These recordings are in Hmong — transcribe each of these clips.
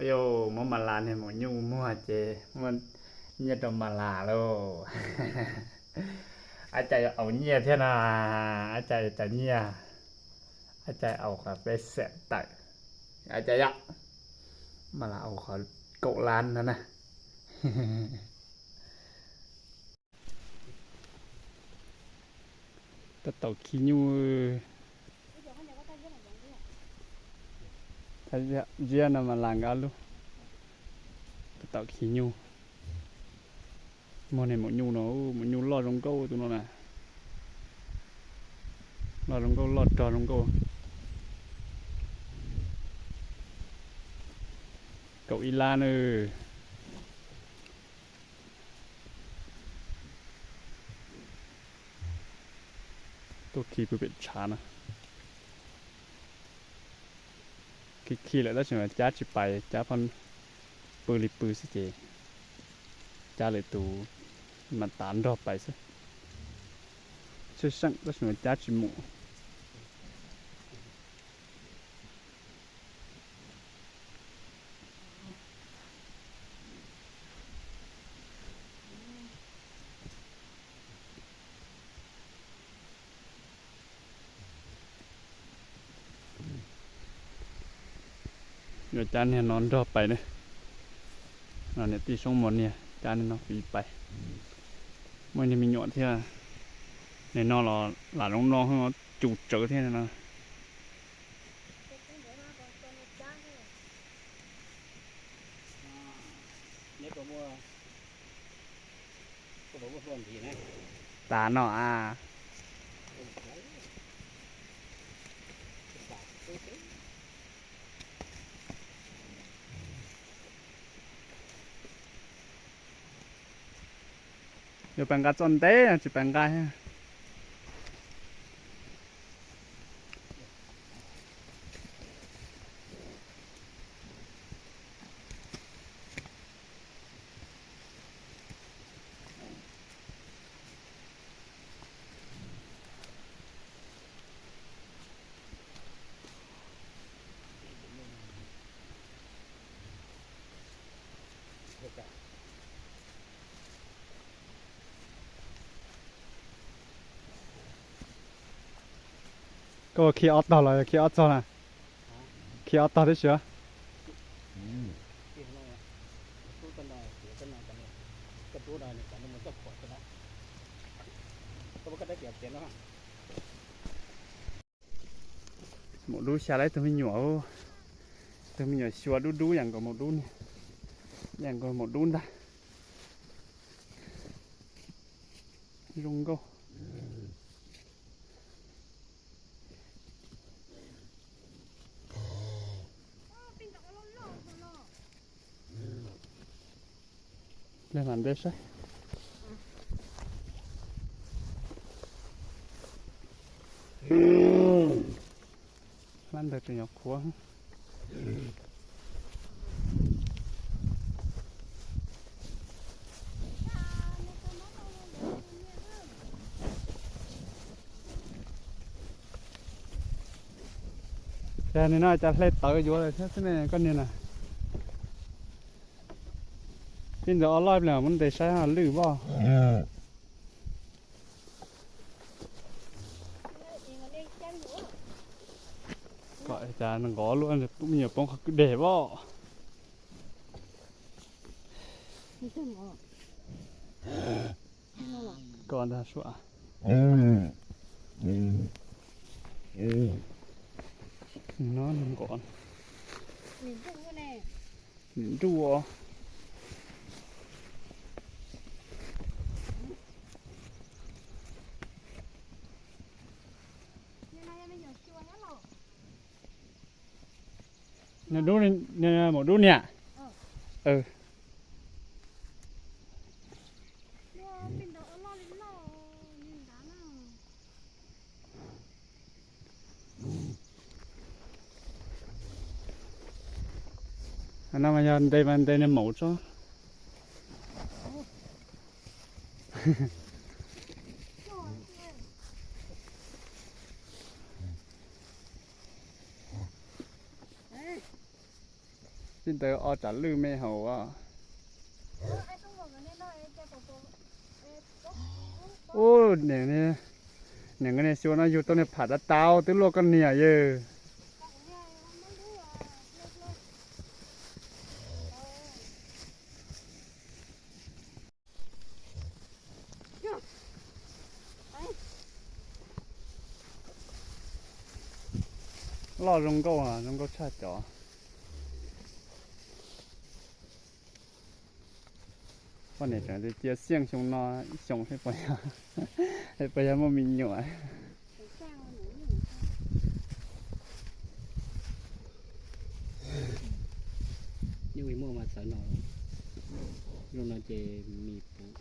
Yus muab mas las niag maum nyuj muag ces muaj nyiaj rau mas las lauj. Ab cas yuav au nyiaj thiab na, ab cas yuav cov nyiaj, ab cas au qhov peb xam tawm, ab cas yom, mas las au qhov kaum lab no na. Tab tom khi nyuj. Ziab no mas las nkauj lug. Tab tom khi nyuj. Muag niag maum nyuj no, maum nyuj loj zoo nkauj tus no na. Loj zoo nkauj, loj rog zoo nkauj. Kaum ib lab na. Tuaj khi pw pem tshav na. Khi khi lawm tab sis mas cab tsis pais, cab pw li pw xwb ces cab lwm tus mas tav nrog pais xwb. Tshwj xeem tab sis mas cab tsis mus. Yuav cab niag no nrog pais na. No niam tij Soob Mos niag cab niag no fiv pais. Muaj niag me nyuam thiab. Nim no los lam zoo no cus tsawv thiab no. Tas no a. Yuav pais nqa txoj ntev no tsis pais nqa thiab. Koj khi ob tog los khi ob txog na? Khi ob tog tib si. Maum dub xya lawv tug me nyuam, tug me nyuam xyuas dub dub yam nkaus maum dub niag, yam nkaus maum dub ntag. Zoo nkauj. Leg mam nte saib. Hlab ntawd tseem nyuam qhuav. Cas nim no cas hle tawv yuav lawm thiab xwb ne koj niag na. Tib ntawd ob loj pliag muab ntes saib ho lwj voj. Kom cas nqov luaj, me nyuam poob qhov kwj deg voj. Koj ntag suav. No nqov. Nim nruj os. Nws dub, nws maum dub niam. No mas yog ntes mas ntes nws maum tso. Txij ntawd ob tsam lwj me hauv. Ub, niam, niam nkawd niag xyuas no yug tau niag pham tav tau twb luaj koj niam yawg. Loj zoo nkauj, zoo nkauj tshaj cov. Poj niam tseem cia xiaj xyoo no ib xyoos, poj yog muaj me nyuam. Yeej muaj mas txawv no, zoo no ces mis puv.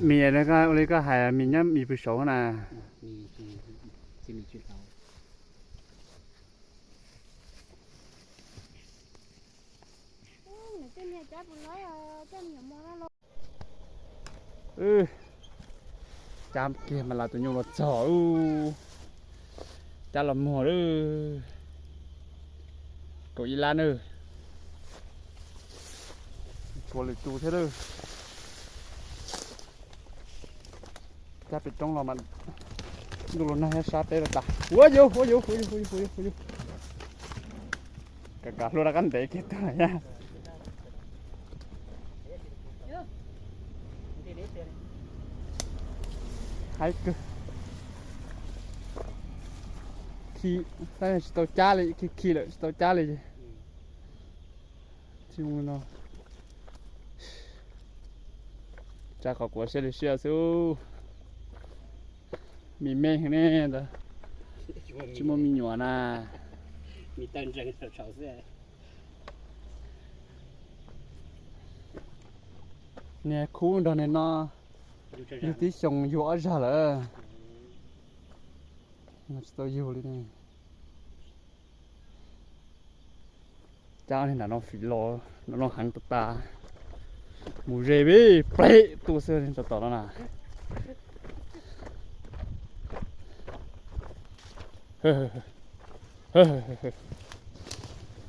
Mis ua li koj hais, mis nyob mis pw saud na. Cab kiag mas las tus nyuj los txog. Cab los muag lawm. Kaum ib lab na. Tshuav lwm tus thiab lawm. Cab pem roob los mas ntuj los nag thiab sab teb los tas. Ua yus, ua yus, ua yus, ua yus, ua yus. Kav kav hlua rov qab ntev kiag tuaj thiab. Haib kawg. Khi, tsis tau cab li, khi khi lawm tsis tau cab li. Tsis mus no. Tsa qhov quav siab li siab xwb. Mis me heev ne ntawd. Tsis muaj me nyuam na. Niag khub nrog niag no yug tib xyoos yug ob zag lawm. Tsis tau yug li. Cab niag nram no fim los, nram no heev tas tas. Mus ze vij pleb tuaj xwb tso tom no na.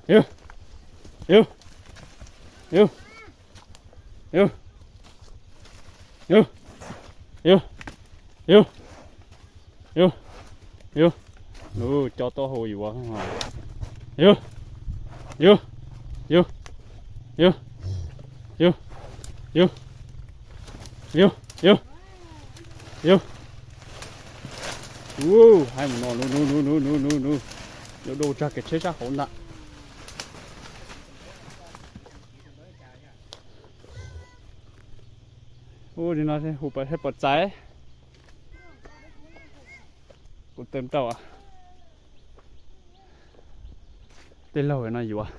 Yus, yus, yus, yus, yus, yus, yus, yus, yus, yus, cov taub hau yuav. Yus, yus, yus, yus, yus, yus, yus, yus, yus. Ua, haib mus no, nub nub nub nub nub nub nub, yuav dua tsag kev tsheb sab hauv ntag. Ua li no hu pom seb puas txais. Kuv tawm rau tej laug no yuav.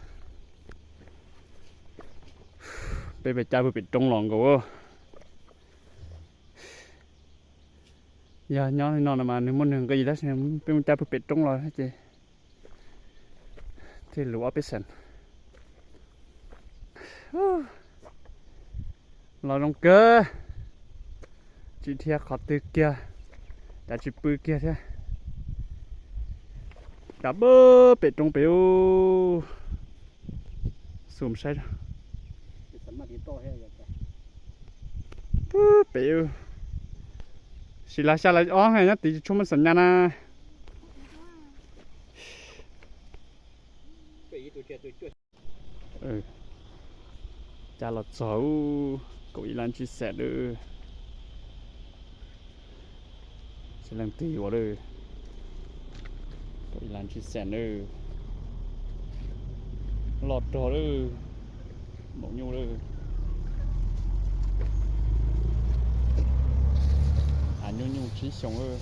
Peb pem cab pw pem roob los nkaus. Yog nyob li no no mas nws muaj nws nqis tab sis peb mus cab pw pem roob los ces thiaj luv ob peb xees. Los zoo kawg. Tsis dhia qhov twg kiag, cav tsis pw kiag thiab. Cav pem roob pem ub. Xum saib. Pem ub. Sim las xya las ob nyob tid tsis tshua muaj xam nyas na. Cab los txog kaum ib lab ntsib xees lawm. Tsis leej twg yuav lawm. Kaum ib lab ntsib xees lawm. Loj rog lawm. Maum nyuj lawm. Av nyuj nyuj tsib xyoos lawm.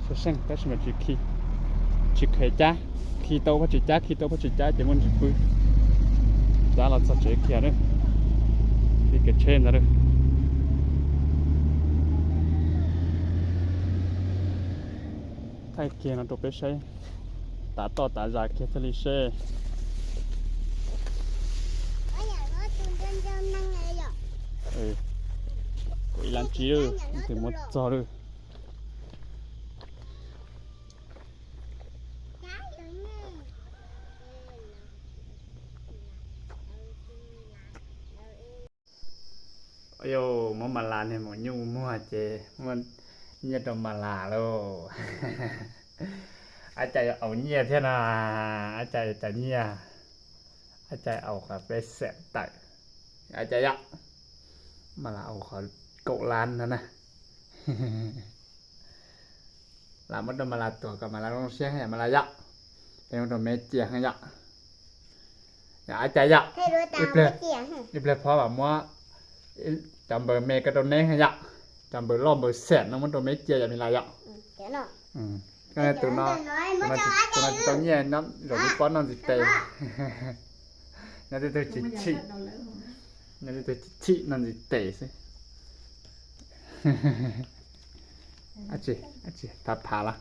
Suab seej tab sis mas tsis khi, tsis kheev cab. Khi tau phaj tsis cab, khi tau phaj tsis cab ces muaj ntsis pw. Cab los txog tsev khiav na. Li kev tsheb ntawd na. Thaij kiag no rau peb saib, tav toj tav zag kiag thiaj li seb. Kaum ib lab ntsib lawm, twb muab txog lawm. Yog muab Mas Las niag maum nyuj muag ces muaj nyiaj rau Mas Las lauj. Ab cas yuav aus nyiaj thiab no, ab cas yuav cov nyiaj, ab cas aus qhov peb xeem tawm, ab cas yom, Mas Las aus qhov kaum lab no na. Lam muab rau Mas Las tuam kom Mas Las zoo siab yom Mas Las yom. Peb muab rau me cia yom. Ab cas yom, ib pliag phob mam muab cov npaws me ko rau neb yom. Cov npaws loj npaws xeem no muab rau me cia yom Mas Las yom. Tus no, tus no tsis tau nyiaj, zaum no pob noj ntxiv tes. Nyob tej tug chim chim, nyob tej tug chim chim noj ntxiv tes xwb. Ab tsi, phav phav los,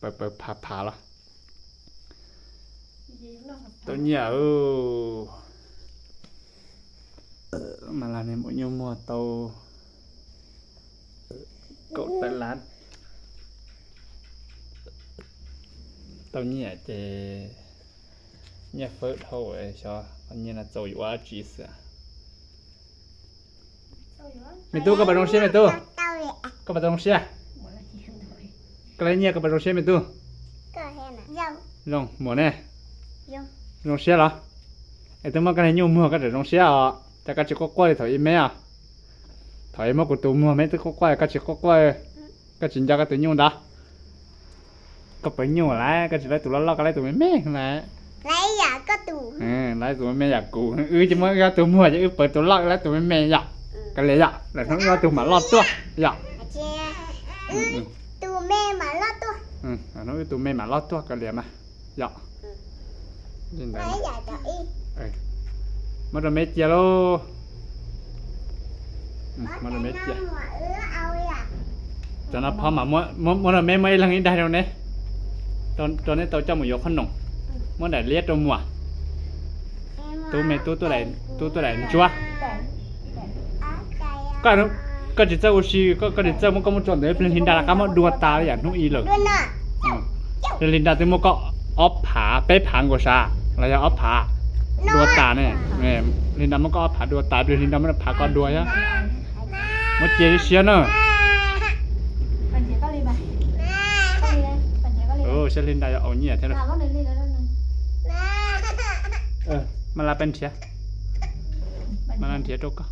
pawg pawg phav phav los. Tau nyiaj, Mas Las niag maum nyuj muag tau kaum tawm lab. Tau nyiaj ces nyiaj fawb dhau, xyov nyiaj no txaus yuav ua dab tsi xwb. Me tub, koj puas zoo siab me tub? Koj puas tau zoo siab? Koj lab nyiaj koj puas zoo siab me tub? Zoo, muam ne? Zoo siab los? Es twb muab koj niag nyuj muag koj tseem zoo siab os, cas koj tsis quaj quaj li thaum ib me os? Thaum ib muab kuv tus muag me twb quaj quaj, koj tsis quaj quaj, koj tsis nco koj tus nyuj ntawd. Koj pawv nyuj lawm, koj tsis lawv tus loj loj, koj lawv tus me me lawm. Lawv tus me me yam kuv, wb ces muab wb ob tug muag ces wb pawv tus loj, wb lawv tus me me yom. Kav liam yom, lwm hnub wb ob tug mam loj tuaj yom. Lwm hnub wb tus me mam loj tuaj kav liam mas yom. Muab rau me cia lauj. Muab rau me cia. Cov no phob mas muab rau me, muab ib leeg ib daig rau neb, rau neb tau coj mus yuav qhob noom. Muab daim liab rau muam. Tub me tub, tub tuaj daim ntsuab. Koj tsis txawj ua si, koj tsis txawj muab koj muab tso ntawd, pliag hli nra rov qab muab dua tas li yam hnub ib lawm. Pliag hli nra twb muab koj ob phav peb phav nkaus sav los yog ob phav dua tas ne. Hli nra muab koj ob phav dua tas, pliag hli nra muab phav koj dua thiab. Muab cia siab na. Saib hli nra yuav aus nyiaj thiab. Mas Las peb nrhiav, Mas Las nrhiav rau koj.